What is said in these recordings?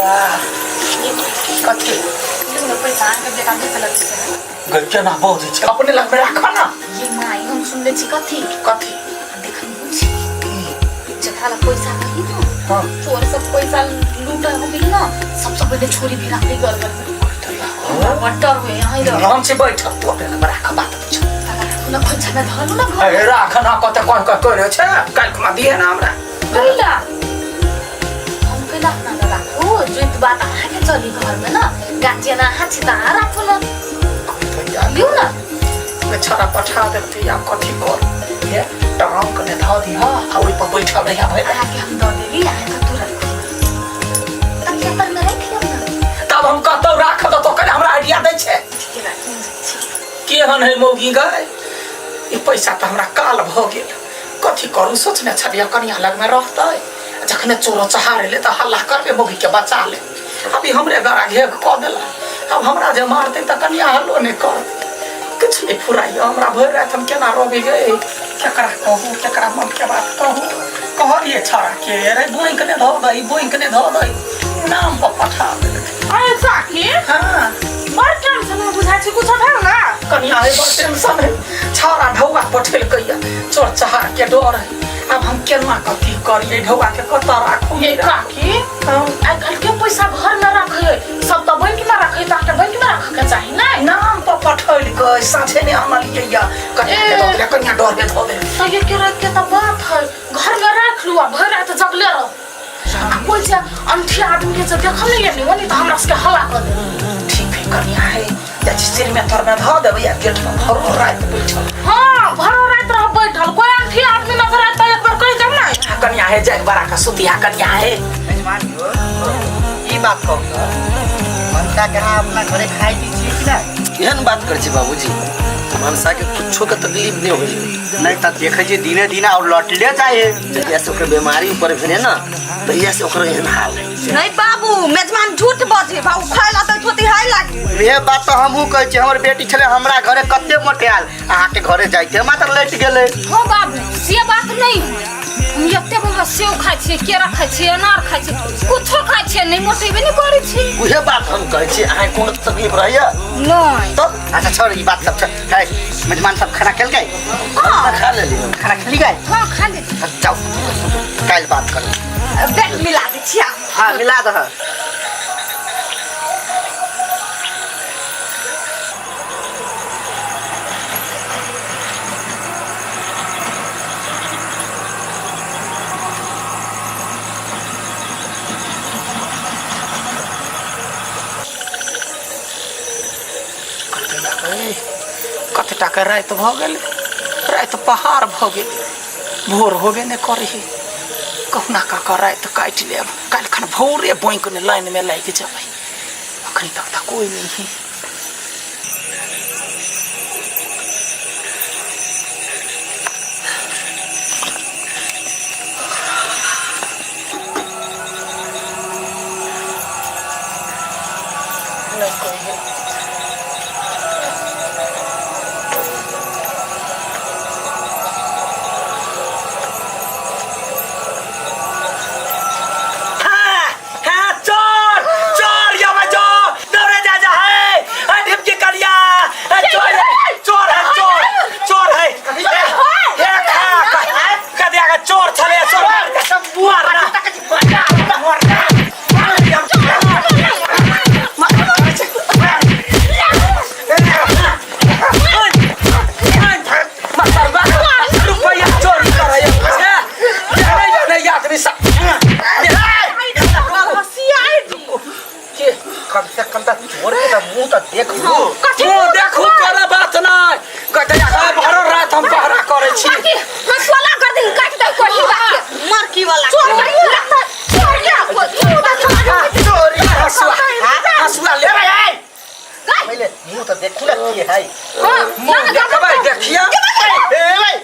कथी लिउ न पैसा अहाँके बेटा भेजलक से गै केना बजै छै अपने लगमे राख ना ये माई हम सुनले छी कथी कथी देखन बुझी जकरा लग पैसा रही न हाँ। चोर सब पैसा लूट होबी न सबसे पहिले छोरी भी राखली गड़बड़ में हमरा बड़ डर होए यहाँ रह हम छै बैठल तू अपने लगमे राख बात पूछ ना खोइछा में धरलू ना घर अरे राख ना कते कह कह करे छै काल्हि खुना दिए ना हमरा कैला हम कैला अपना लग राखू जोइत बात अहाँके चली घरमे न गार्जियन अहाँ छी तऽ अहाँ राखू न लिउ न बेचारा पठा देलकै आब कथी कर हे टराम कने धऽ दिह आ ओहि पर बैठल रहिया भरि अहाँके हम दऽ देली अहाँ कतौ राखू तकिया तर में राखि लेब न तब हम कतौ राख दऽ तो कने हमरा आइडिया दै छै ठीके राखि छी केहन है मौगी गए ई पैसा तऽ हमरा काल भऽ गेल कथी करू सोचने छलियै कनिया लगमे रहतै जखने चोरो चहार एलै तऽ हल्ला करबे मौगीके बचा ले अभी हमरे गड़ा घेघ कऽ देला अब हमरा जे मारतै तऽ कनिया हल्लो नहि करतै किछु नहि फुराइए हमरा भरि राति हम केना रहबै गे केकरा कहू केकरा मनके बात कहू कहलियै छौड़ाके रे बैंक नहि धऽ दही बैंक नहि धऽ दही नाम पर पठा देलकै अरे काकी हाँ बड़ टेंशन में बुझाइ छै कुछो भेल ना कनिया है बड़ टेंशन है छौड़ा ढौआ पठेलकैया चोर चहार के डर है अब हम केना कथी करिए ढौआ के कतऽ राखू ये काकी हाँ। आइ काल्हि के पैसा घर में रखे सब तऽ बैंक में रखे तऽ अहाँके बैंक में रखे के चाही ने नाम पर पठेलकै साँझे ने आनलियै या कनिया के दऽ देलै कनिया डर के धऽ देलै तऽ ये के रात के तऽ बात है घर में राख लू आ भरि रात जगले रहो आ कोइ जे अनठी आदमी के जे देखल नहीं नहीं ओनी तऽ हमरा सबके हल्ला कऽ देत ठीक है कनिया है जाइ छी सिर में तर में धऽ देबै आ गेट पर भरो राति बैठल हाँ भरो रात रह बैठल कोई अनठी आदमी नजर आए तऽ एक बार कहि देब ने आ कनिया है जाग बड़ा का सुतिया कनिया है यजमान हो ई बात कहू तऽ मनसा के अहाँ अपना घरे खाइ दै छियै कि नहि केहन बात करै छी बाबूजी मनसा के कुछो के तकलीफ नहि होइ नहि तऽ देखै छियै दिने दिने आओर लटले जाइ है जहिया से ओकर बीमारी ऊपर भेलै ने तहिया से ओकर एहन हाल है नहीं बाबू मेजबान झूठ बजे बाबू खाय ला तऽ थोती हाय लागी इहे बात तऽ हमहूँ कहै छियै हमर बेटी छलै हमरा घरे कते मोटायल अहाँके घरे जाइते मात्र लटि गेलै हो बाबू से बात नहीं है हम एते बड़ा सेव खाइ छियै केरा खाइ छियै अनार खाइ छियै कुछो खाइ छियै नहि मोटेबे नहि करै छी उहे बात हम कहै छी अहाँके कोनो तकलीफ रहैया नहि तब अच्छा छोड़ ई बात सब छोड़ है मेजबान सब खाना खेलकै हाँ खा लेली हम खाना खेली गए हाँ खा ले जाओ काल्हि बात करब बैग मिला दै छियै हाँ मिला दह कते टाका राति भऽ गेलै राति पहाड़ भऽ गेलै भोर होबे नहि करै हइ कहुना कऽ कऽ राति काटि लेब काल्हि खन भोरे बैंकमे लाइनमे लागि जेबै अखन तक तऽ कोइ नहि हइ नहि कोइ हइ हाँ, हाँ, चोर चोर या मैं जो दौड़े जा जा है हाँ, ढिमकी कलिया हाँ, चोर है चोर है चोर चोर है हे खा खा कदिया का चोर छले चोर मारना मारना रुपैया चोरी करैया नहीं आदमी सब के कम से कम तऽ चोर के तऽ मुंह तऽ देख लू मुँह देखू करे बात नहीं कहते भरो रात हम पहरा करै छी हंसुआ कर दिन काट दे कोई बात मरकी वाला चोर लगता चोर क्या चोरी हंसुआ हंसुआ ले भाई पहिले मुंह तऽ देखू ने के है मुँह देखबै देखिया ए भाई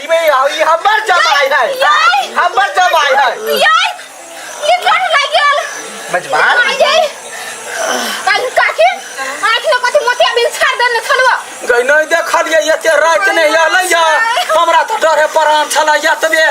ई भाई ई हमर जमाई है हमर जमाई है यार ये कौन लाग गेल मेजबान आई जाई काल काकी आँख में कथी मोतिया बिल छाड़ देने छलवा गई नहीं देखलियै एते राति नहि एलै या हमरा तऽ डरे परान छलै एतबे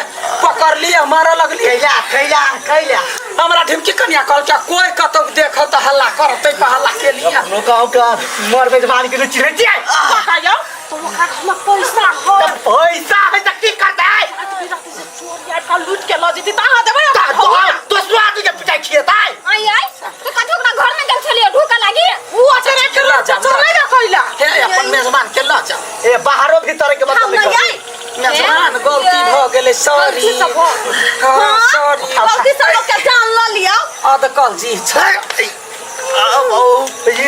पकड़लियै मारऽ लगलियै कैला कैला कैला हमरा हमरा ढिमकी कनिया कहल क्या कोई कतौ देखल त हल्ला करतै पर हल्ला के लिए अपनो गाँव का मर मेजबान के चिन्है छियै काका यौ तो ओकरा घर में पैसा है तऽ पैसा है तऽ की करतै राति बिराति से चोर आबि कऽ लूट के लऽ जेतै तऽ अहाँ देबै तऽ हमरा ढौआ? दोसरो आदमी के पिटाइ खिएतै आई आई तो कथी ओकरा घर में गेल छलियै ढूका लागी उ अचरे के लऽ जा, चोर नहीं कैला हे अपन मेजबान के लऽ जाओ ए बाहरो भीतर के हम मतलब नहीं नहीं आई मेजबान गलती भऽ गेलै सॉरी गलती से भऽ गेलै। हाँ सॉरी गलती से लोग के जान ल लियो अधकल जी छै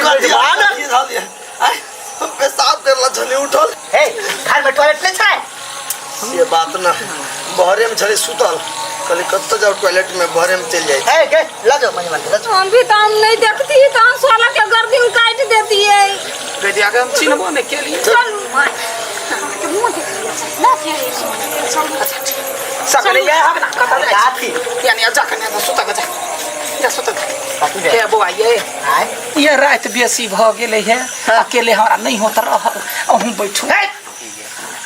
मेजबान हम पेशाब करला छली उठल हे घर में टॉयलेट नहीं छै से बात ना बहरे में छली सुतल कहली कतऽ जाउ टॉयलेट में बहरे में चलि जाइ हे गे ल जाओ मेजबान के ल जाओ हम भी तो हम नहीं देखती तो हम साला के गर्दन काट देती है बेटिया के हम चिन्हबो नहि केलियै चलू के मुँह देख लिया ना के सकले ये हम ना कतऽ जाइ काथी छी यानी जा कने जा सुतऽ के जा जा सुतऽ काथी के हे बौआ ये आय ये राति बेसी भऽ गेलै हे अकेले हमरा नहि होत रहल अहूँ बैठू हे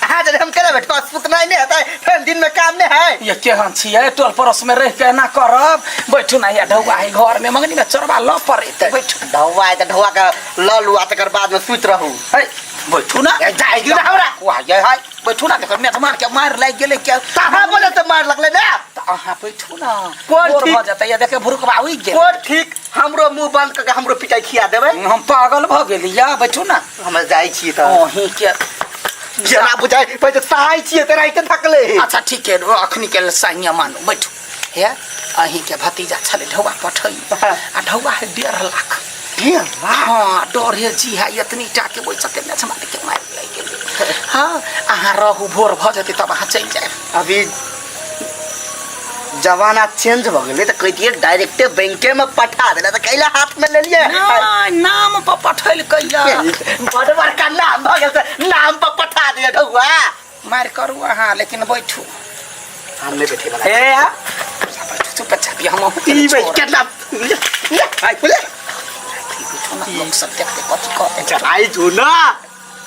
अहाँ जब हम केना बैठबा सुतनाइ नहि हेतै फेर दिन में काम नहि है ये केहन छियै टोल पड़ोस में रहि के एना करब बैठू ना ये ढौआ है घर में मंगनी में चोरबा लऽ पड़े बैठू ढौआ है तऽ ढौआ के लऽ लू आ तकर बाद में सुति रहू है बैठू ना ए, जाइ दियौ ना हमरा वाह ये है बैठू ना देखो मेजबान के मार लागि गेलै के तहाँ बोले तऽ मार लगलै ना तऽ अहाँ बैठू ना कोन भोर ठीक? भऽ जेतै ये देखे भुरुकबा उगि गेल कोन ठीक हमरो मुंह बंद कऽ के हमरो पिटाइ खिया देबै हम पागल भऽ गेली या बैठू ना हम जाइ छी तऽ अहीं के जेना बुझाइ पहिले सहाय छियै तऽ राइते थकले अच्छा ठीक है अखनी के साइया मानू बैठू हे अहीं के भतीजा छलै ढौआ पठै आ ढौआ है 1.5 लाख। 1.5 लाख? हाँ, डर है जी है इतनी टा के ओहि सबके मैच मार के मारि लागि गेलै। हाँ, अहाँ रहू, भोर भऽ जेतै तब अहाँ चलि जायब। अभी जमाना चेंज भऽ गेलै तऽ कहितियै डायरेक्टे बैंके में पठा देला तऽ कैला हाथ में लेलियै? नहि, नाम पर पठेलकै या। बड़ बड़का नाम भऽ गेल तऽ नाम पर पठा दिअ ढौआ। मारि करू अहाँ, लेकिन बैठू। हम नहि बैठे वाला। हे आ बैठू, चुप चापी हम अहूँ के ई छोड़। बैठ केतना आइ बोले बैठू ना, लोक सब देखते कथी कहते। चढ़ाई छू ना।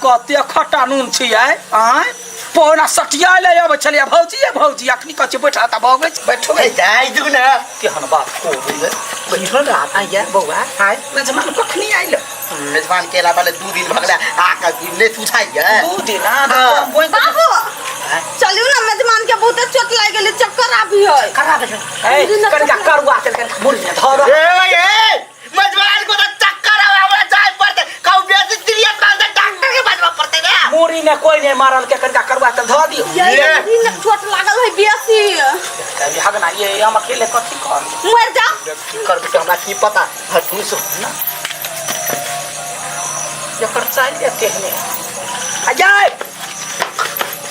कते खट्टा नून छियै आँय, पौना सटिया ले अबै छलियै भौजी ये भौजी, अखनी कथी बैठा तऽ भऽ गेल, बैठू। ए, जाइ दू ना। केहन बात करू, बैठो ना। आइया बौआ, आय। मेजबान कखनी आइल? मेजबान के अलावा 2 दिन भऽ गेलै आ कभी नहि सुझाइए। 2 दिन? हाँ। बाबू, चलू ना, मेजबान के बहुते चोट लागि गेलै, चक्कर आबी है। कनिका करुआ तेल कनिका मुड़ी में धर। ए भाई, ए मेजबान को तो चक्कर आवे, हमरा जाय पड़ते, कहू बेसी सीरियस बात है, डॉक्टर के बजबा पड़ते ना। मुड़ी में कोई नहीं मारल के, कनिका करुआ तेल धर दियौ। ये ये। ये चोट लागल है बेसी। हगना ये हम अकेले कथी कर मर जा। की करबै तऽ हमरा की पता, हटू से ना एकर चालि तेहने अजय।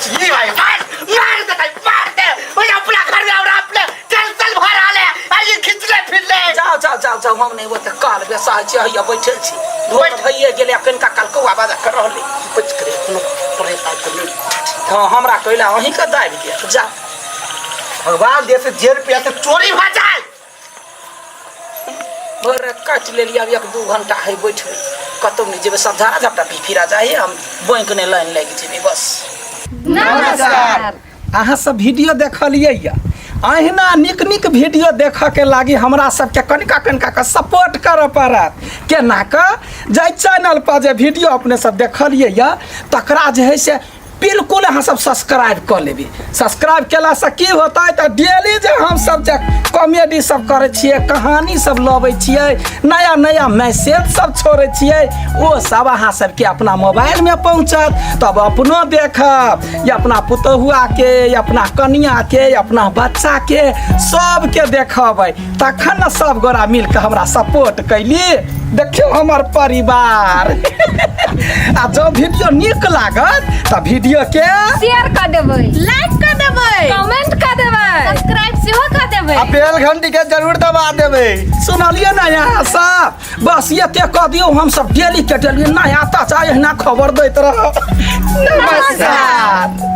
जी भाई, मार मार दे भाई, मार दे। ओए अपना घर में हमरा अपने टेंशन भर रहल है आ ये खिंचले फिरले। जाओ जाओ जाओ जाओ, हम नहीं ओते काल बेसाह छी, हैया बैठल छी, भोर भइए गेलै, कनिका काल कौआ बाजा कर रहलै। बच करे कोनो परेशान कर। हाँ, हमरा कैला अहीं के दाबि गेल, जा। भगवान दे से जे रुपया से चोरी भऽ जाए। भोर राति काटि लेलियै, आब 1-2 घंटा है बैठबै, कतौ नहि जेबै, सब झाड़ा झपटा पी फिरा जाइ, हम बैंक नहि लाइन लागि जेबै बस। नमस्कार। अहाँ सब वीडियो देखलियै यऽ, अहिना नीक नीक वीडियो देखऽके लागी हमरा सबके कनिका कनिका कऽ सपोर्ट करऽ पड़त। केना कऽ? जाहि चैनल पर जे वीडियो अपने सब देखलियै यऽ, तकरा जे है से बिल्कुल अहाँ सब सब्सक्राइब कऽ लेबै। सब्सक्राइब केलासँ की होतै? तऽ डेली जे हमसब जे कॉमेडी सब करै छियै, कहानी सब लबै छियै, नया नया मैसेज सब छोड़ै छियै, ओ सब अहाँ सबके अपना मोबाइलमे पहुँचत, तब अपनो देखब या अपना पुतहुआके या अपना कनियाके या अपना बच्चाके, सबके देखबै, तखन ने सब गोरा मिलके हमरा सपोर्ट कैली। देखियौ हमर परिवार। आ जँ वीडियो नीक लागत तऽ वीडियोके शेयर कर देबै, लाइक कर देबै, कमेंट कर देबै, सब्सक्राइब सेहो कर देबै। आ बेल घंटी के जरूर दबा देबै। सुनलियै ने यहाँ सब? बस एते कऽ दियौ, हमसब डेली के डेली नया ताजा एहिना खबर दैत रहब। नमस्कार।